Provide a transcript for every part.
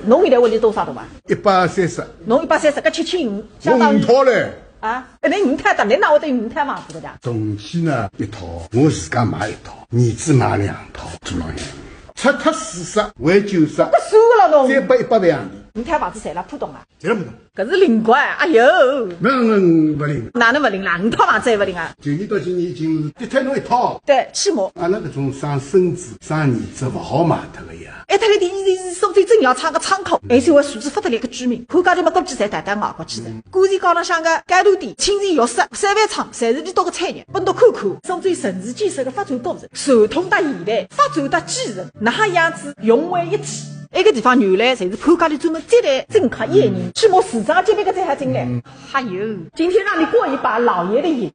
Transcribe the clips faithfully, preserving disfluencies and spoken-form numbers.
侬现在屋里多少大啊？一百三十。侬一百三十，搿七千五，相当于我五套嘞。啊，哎，侬五套，哪能哪会得有五套房子个呀？东西呢一套，我自家买一套，儿子买两套，做老样。拆脱四十，还九十，搿算个了侬。再拨一百万洋钿，五套房子侪辣浦东啊？侪辣浦东。搿是灵光啊！哎哟，没有，没有，勿灵。哪能勿灵啦？五套房子还勿灵啊？旧年到今年已经是跌脱侬一套。对，起码。阿拉搿种生孙子、生儿子勿好卖脱个呀。哎，他的第一是苏州政要厂个仓库，而且我素质发得来个居民，看价钿么估计侪带到外国去了。观前街浪向个街头店、清泉浴室、三万仓，侪是伊笃个产业，拨侬看看。苏州城市建设个发展过程，传统搭现代，发展搭继承，哪哈样子融为一体？埃个地方原来侪是潘家里专门接待政客、艺人，起码市长级别个才好进来。哎哟，今天让你过一把老爷的瘾。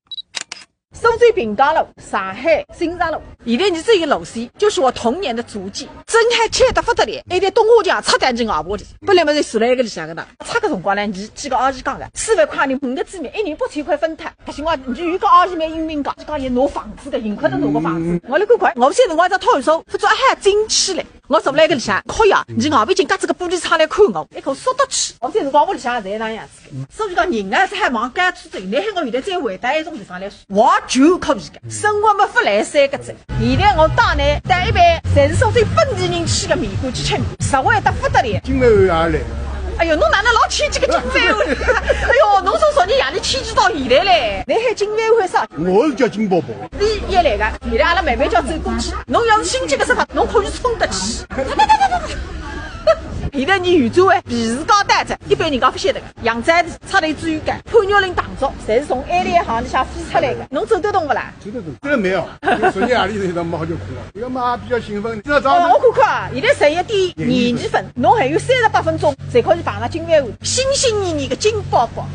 苏州平江路、上海新城路，现在你这一路线就是我童年的足迹，真还吃得不得了，一点冬瓜酱插在你外婆里。本来么是住辣一个里向个呢，差个辰光呢，你几个阿姨讲个，四万块钿五个姊妹，一人八千块分摊。搿辰光你有个阿姨蛮英明个，讲伊拿房子个，幸亏能拿个房子。我来看看，我现在辰光在托儿所，不知道还进去嘞。我坐辣一个里向，可以啊，你外婆已经隔着个玻璃窗来看我，一口缩得去。我现在辰光屋里向侪那样子。 所以讲，人啊，是还往高处走，侬喊我现在再回到一种地方来，我就可以个。生活没法来三个字。现在我带侬到一爿，侪是苏州本地人去个面馆去吃面，实惠得不得了。金饭碗也来了。哎哟，侬哪能老牵记个金饭碗？哎哟，侬从昨日夜里牵记到现在嘞？侬喊金饭碗啥？我是叫金宝宝。侬也来个，现在阿拉慢慢叫走过去。侬要是心急个说法，侬可以冲得去。现在侬右转弯，皮市街到哉，一般人家勿晓得个。 杨斋是插头最有个，潘玉林糖粥，侪是从埃里一行里向飞出来个。侬走得动勿啦？走得动，这个没有，昨日夜里头没好久困了，要么也比较兴奋。今朝早哦，上我看看啊，现在十一点廿二分，侬还有三十八分钟才可以碰着金饭碗，心心念念个金宝宝。